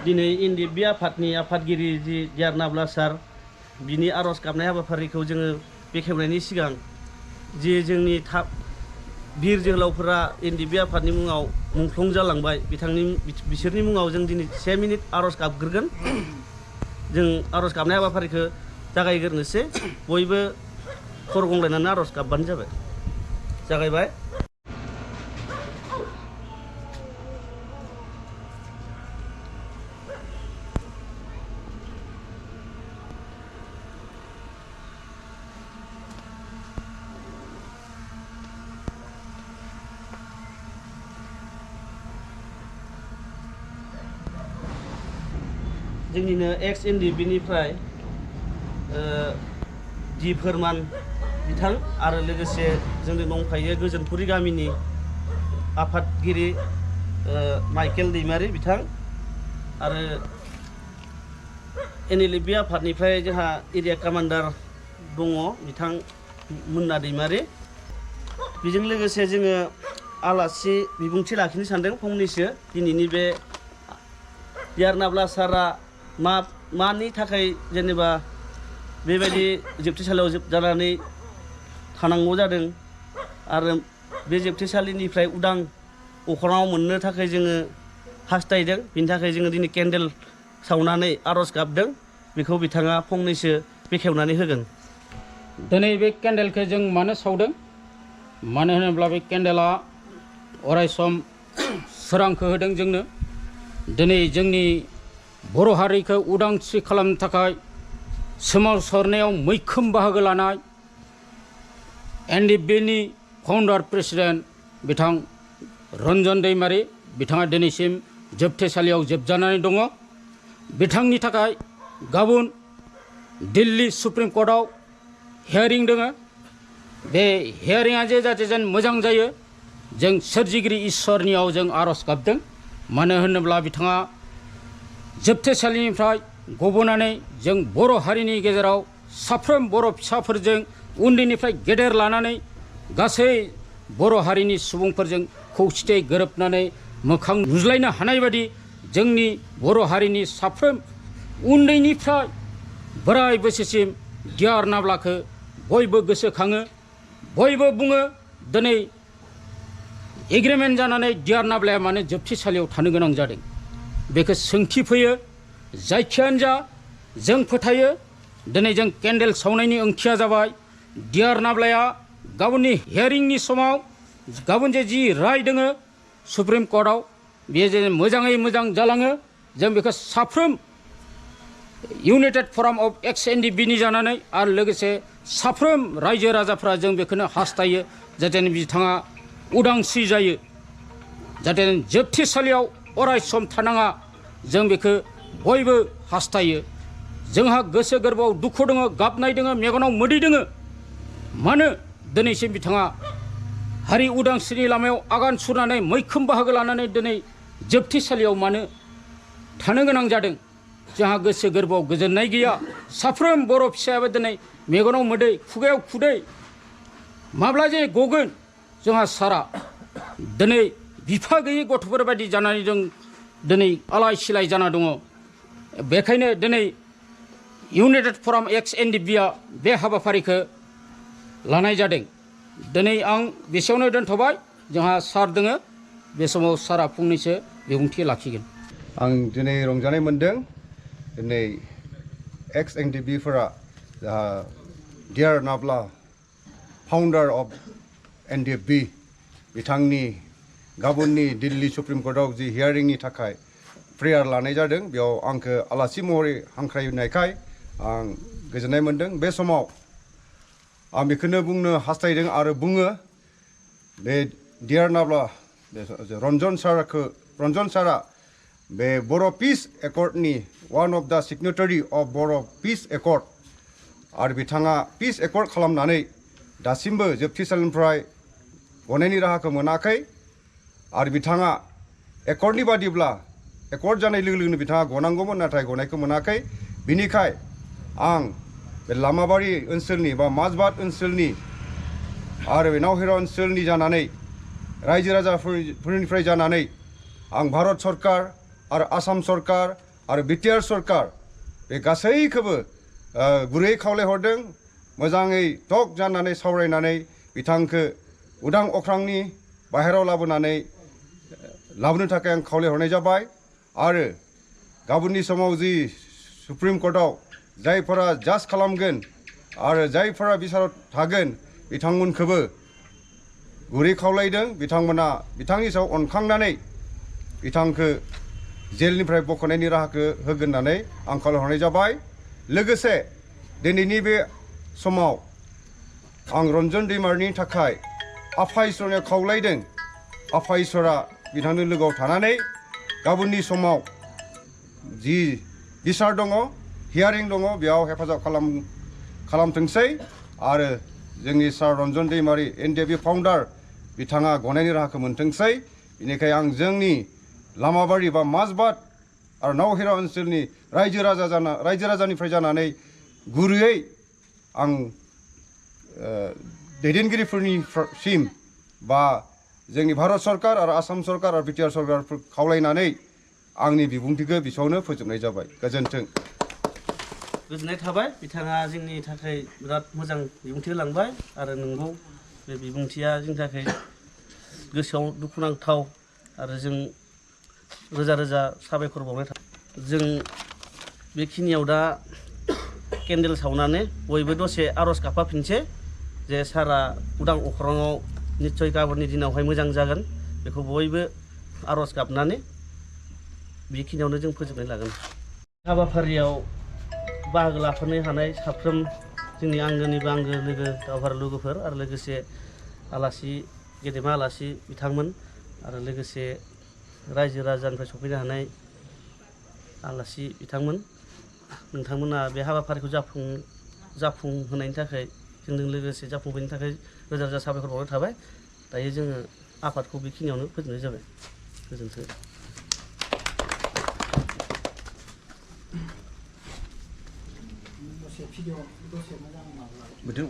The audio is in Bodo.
दिनै NDFB आफादनि आफादगिरि जि DR Nabla सार बिनि आरज गाबनाय हाबाफारिखौ जोङो बेखेवनायनि सिगां जि जोंनि बिर जोहोलावफोरा NDFB आफादनि मुङाव मुंख्लं जालांबाय बिसोरनि मुङाव जों दिनै 1 मिनिट आरज गाबग्रोगोन जों आरज गाबनाय हाबाफारिखौ जागायग्रोनोसै बयबो खर गंलायनानै आरज गाबबानो जाबाय जागायबाय जोंनिनो एक्स NDFB निफ्राय जि फोरमान बिथां आरो लोगोसे जोंनो दंफायो गोजोनपुरि गामिनि आफादगिरि माइकेल दैमारि बिथां आरो NDFB आफादनिफ्राय जोंहा एरिया कमान्डार दङ बिथां मुन्ना दैमारि बेजों लोगोसे जोङो आलासि बिबुंथि लाखिनो सानदों फंनैसो दिनैनि बे DR Nabla सारा मानि थाखाय जेनेबा बेबायदि जोबथेसालियाव जानानै थानांगौ जादों आरो बे जोबथेसालिनिफ्राय उदां अख्राङाव मोननो थाखाय जोङो हास्थायदों बिनि थाखाय जोङो दिनै केन्डेल सावनानै आरज गाबदों बेखौ बिथाङा फंनैसो बेखेवनानै होगोन दिनै बे केन्डेलखौ जों मानो सावदों मानो होनोब्ला बे केन्डेला अरायसम सोरांखौ होदों जोंनो दिनै जोंनि बर' हारिखौ उदांस्रि खालामनो थाखाय सोमावसारनायाव मैखोम बाहागो लानाय NDFB नि फाउन्डार प्रेसिडेन्ट बिथां रन्जन दैमारि बिथाङा दिनैसिम जोबथेसालियाव जोबजानानै दङ बिथांनि थाखाय गाबोन दिल्ली सुप्रिम कर्टआव हियारिं दङ बे हियारिंआ जाहाथे जेन मोजां जायो जों सोरजिगिरि इसोरनियाव जों आरज गाबदों मानो होनोब्ला बिथाङा जोबथेसालिनिफ्राय गबोनानै जों बर' हारिनि गेजेराव साफ्रोम बर' फिसाफोरजों उन्दैनिफ्राय गेदेर लानानै गासै बर' हारिनि सुबुंफोरजों खौसेथि गोरोबनानै मोखां नुज्लायनो हानाय बादि जोंनि बर' हारिनि साफ्रोम उन्दैनिफ्राय बोराय बैसोसिम DR Nablaखौ बयबो गोसोखाङो बयबो बुङो दिनै एग्रिमेन्ट जानानै DR Nablaया मानो जोबथेसालियाव थानो गोनां जादों बेखौ सोंथि फैयो जायखियानो जा जों फोथायो दिनै जों केन्डेल सावनायनि ओंथिया जाबाय DR Nablaया गावनि हियारिंनि समाव गाबोन जि राय दङ सुप्रिम कर्टआव बेयो जे मोजाङै मोजां जालाङो जों बेखौ साफ्रोम इउनाइटेड फराम अफ एक्स NDFB नि जानानै आरो लोगोसे साफ्रोम रायजो राजाफ्रा जों बेखौनो हास्थायो जाहाथे बिथाङा उदांस्रि जायो जाहाथे जोबथेसालियाव अराय सम थानाङा जों बेखौ बयबो हास्थायो जोंहा गोसो गोरबोआव दुखु दङ गाबनाय दङ मेगनाव मोदै दङ मानो दिनैसिम बिथाङा हारि उदांस्रिनि लामायाव आगान सुरनानै मैखोम बाहागो लानानै दिनै जोबथेसालियाव मानो थानो गोनां जादों जोंहा गोसो गोरबोआव गोजोननाय गैया साफ्रोम बर' फिसायाबो दिनै मेगनाव मोदै खुगायाव खुदै माब्ला जे गगोन जोंहा सारा दिनै बिफा गैयै गथ'फोर बायदि जानानै जों दिनै आलाय सिलाय जाना दङ बेखायनो दिनै इउनाइटेड फराम एक्स NDFB बे हाबाफारिखौ लानाय जादों दिनै आं बेसेयावनो दोनथ'बाय जोंहा सार दङ बे समाव सारा फंनैसो बिबुंथि लाखिगोन आं दिनै रंजानाय मोन्दों दिनै एक्स NDFB फोरा DR Nabla फाउन्डार अफ NDFB बिथांनि गाबोननि दिल्ली सुप्रिम कर्टआव जि हियारिंनि थाखाय प्रेयार लानाय जादों बेयाव आंखौ आलासि महरै हांख्रायनायखाय आं गोजोननाय मोन्दों बे समाव आं बेखौनो बुंनो हास्थायदों आरो बुङो बे DR Nabla रन्जन सारा बे बर' पिस एकर्डनि वान अफ द सिगनेटारि अफ बर' पिस एकर्ड आरो बिथाङा पिस एकर्ड खालामनानै दासिमबो जोबथेसालिनिफ्राय गनायनि राहाखौ मोनाखै आरो बिथाङा एकर्डनि बादिब्ला एकर्ड जानाय लोगो लोगोनो बिथाङा गनांगौमोन नाथाय गनायखौ मोनाखै बिनिखाय आं बे लामाबारि ओनसोलनि बा mazbat ओनसोलनि आरो बे नावहेरा ओनसोलनि जानानै रायजो राजाफोरनिफ्राय जानानै आं भारत सरकार आरो आसाम सरकार आरो बिटिआर सरकार बे गासैखौबो गुरै खावलायहरदों मोजाङै टक जानानै सावरायनानै बिथांखौ उदां अख्रांनि बाहेराव लाबोनो थाखाय आं खावलायहरनाय जाबाय आरो गाबोननि समाव जि सुप्रिम कर्टआव जायफोरा जाज खालामगोन आरो जायफोरा बिसाराव थागोन बिथांमोनखौबो गुरै खावलायदों बिथांमोना बिथांनि सायाव अनखांनानै बिथांखौ जेलनिफ्राय बख'नायनि राहाखौ होगोन होननानै आं खावलायहरनाय जाबाय लोगोसे दिनैनि बे समाव आं रन्जन दैमारिनि थाखाय आफा इसोरनियाव खावलायदों आफा इसोरा बिथांनि लोगोआव थानानै गाबोननि समाव जि बिसार दङ हियारिं दङ बेयाव हेफाजाब खालामथोंसै आरो जोंनि सार रन्जन दैमारि NDFB फाउन्डार बिथाङा गनायनि राहाखौ मोनथोंसै बेनिखाय आं जोंनि लामाबारि बा माजबाट आरो नावहेरा ओनसोलनि रायजो राजानिफ्राय जानानै गुरैयै आं दैदेनगिरिफोरनिसिम बा जोंनि भारत सरकार आरो आसाम सरकार आरो बिटिआर सरकारफोर खावलायनानै आंनि बिबुंथिखौ बिसावनो फोजोबनाय जाबाय गोजोन्थों गोजोननाय थाबाय बिथाङा जोंनि थाखाय बिराद मोजां बिबुंथि होलांबाय आरो नंगौ बे बिबुंथिया जोंनि थाखाय गोसोआव दुखुनांथाव आरो जों रोजा रोजा साबायखर बावनाय थाबाय जों बेखिनियाव दा केन्डेल सावनानै बयबो दसे आरज गाबफाफिनसै जे सारा उदां अख्राङाव निस्सय गाबोननि दिनावहाय मोजां जागोन बेखौ बयबो आरज गाबनानै बेखिनियावनो जों फोजोबनाय लागोन हाबाफारियाव बाहागो लाफानो हानाय साफ्रोम जोंनि आंगोनिबो आंगो लोगो दावहारु लोगोफोर आरो लोगोसे आलासि गेदेमा आलासि बिथांमोन आरो लोगोसे रायजो राजानिफ्राय सफैनो हानाय आलासि बिथांमोन नोंथांमोना बे हाबाफारिखौ जाफुंहोनायनि थाखाय जोंजों लोगोसे जाफुंफैनायनि थाखाय रोजा रोजा साबायखर बावनाय थाबाय दायो जोङो आफादखौ बेखिनियावनो फोजोबनाय जाबाय गोजोन्थों Betul,